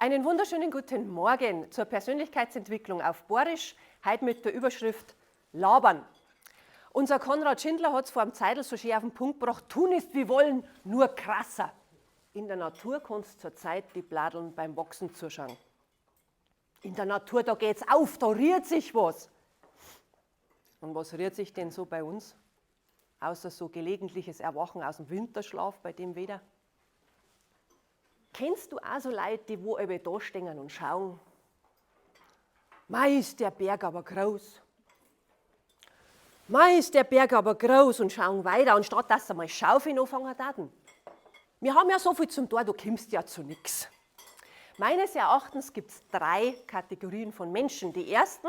Einen wunderschönen guten Morgen zur Persönlichkeitsentwicklung auf Boarisch, heute mit der Überschrift Labern. Unser Konrad Schindler hat es vor einem Zeitl so schön auf den Punkt gebracht, tun ist wie wollen, nur krasser. In der Natur kannst du zurzeit die Bladeln beim Wachsen zuschauen. In der Natur, da geht's auf, da rührt sich was. Und was rührt sich denn so bei uns? Außer so gelegentliches Erwachen aus dem Winterschlaf bei dem Wetter. Kennst du auch so Leute, die wo alle da stehen und schauen? Mei, ist der Berg aber groß. Mei, ist der Berg aber groß und schauen weiter, anstatt dass sie mal Schaufeln anfangen taten. Wir haben ja so viel zum Tor, du kommst ja zu nix. Meines Erachtens gibt es drei Kategorien von Menschen. Die ersten,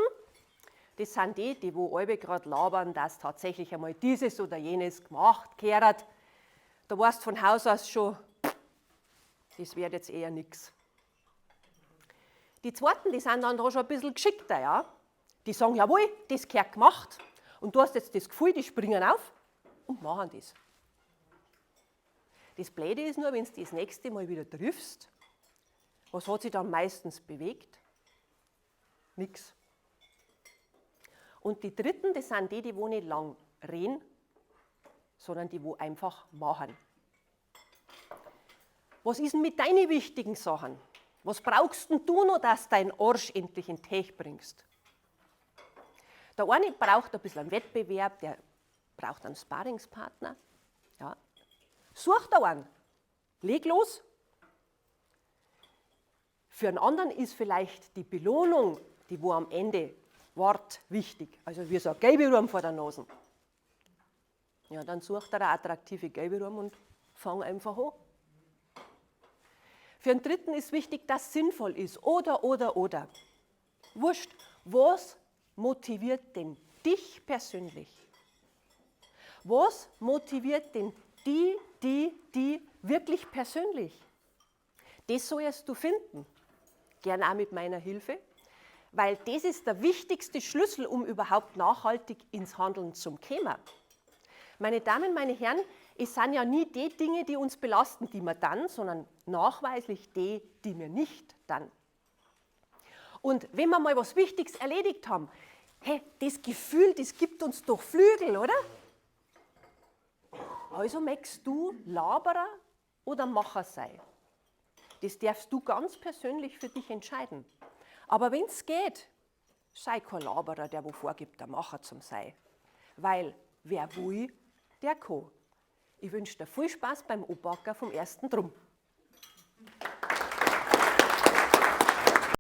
das sind die, die wo alle gerade labern, dass tatsächlich einmal dieses oder jenes gemacht gehört. Da weißt von Haus aus schon, das wird jetzt eher nix. Die zweiten, die sind dann da schon ein bisschen geschickter, ja. Die sagen, jawohl, das gehört gemacht. Und du hast jetzt das Gefühl, die springen auf und machen das. Das Blöde ist nur, wenn du das nächste Mal wieder triffst, was hat sich dann meistens bewegt? Nix. Und die dritten, das sind die, die wo nicht lang reden, sondern die wo einfach machen. Was ist denn mit deinen wichtigen Sachen? Was brauchst denn du noch, dass dein Arsch endlich in den Tech bringst? Der eine braucht ein bisschen einen Wettbewerb, der braucht einen Sparringspartner. Ja. Such da einen. Leg los. Für einen anderen ist vielleicht die Belohnung, die wo am Ende wart, wichtig. Also wie so ein Gelbe vor der Nase. Ja, dann sucht er eine attraktive gelbe und fang einfach an. Für einen Dritten ist wichtig, dass sinnvoll ist. Oder, oder, oder. Wurscht, was motiviert denn dich persönlich? Was motiviert denn die, die, die wirklich persönlich? Das sollst du finden. Gern auch mit meiner Hilfe, weil das ist der wichtigste Schlüssel, um überhaupt nachhaltig ins Handeln zu kommen. Meine Damen, meine Herren, es sind ja nie die Dinge, die uns belasten, die wir dann, sondern nachweislich die, die wir nicht dann. Und wenn wir mal was Wichtiges erledigt haben, hey, das Gefühl, das gibt uns doch Flügel, oder? Also möchtest du Laberer oder Macher sein? Das darfst du ganz persönlich für dich entscheiden. Aber wenn es geht, sei kein Laberer, der wo vorgibt, der Macher zum sein. Weil wer will, der kann. Ich wünsche dir viel Spaß beim Obacker vom ersten Drum.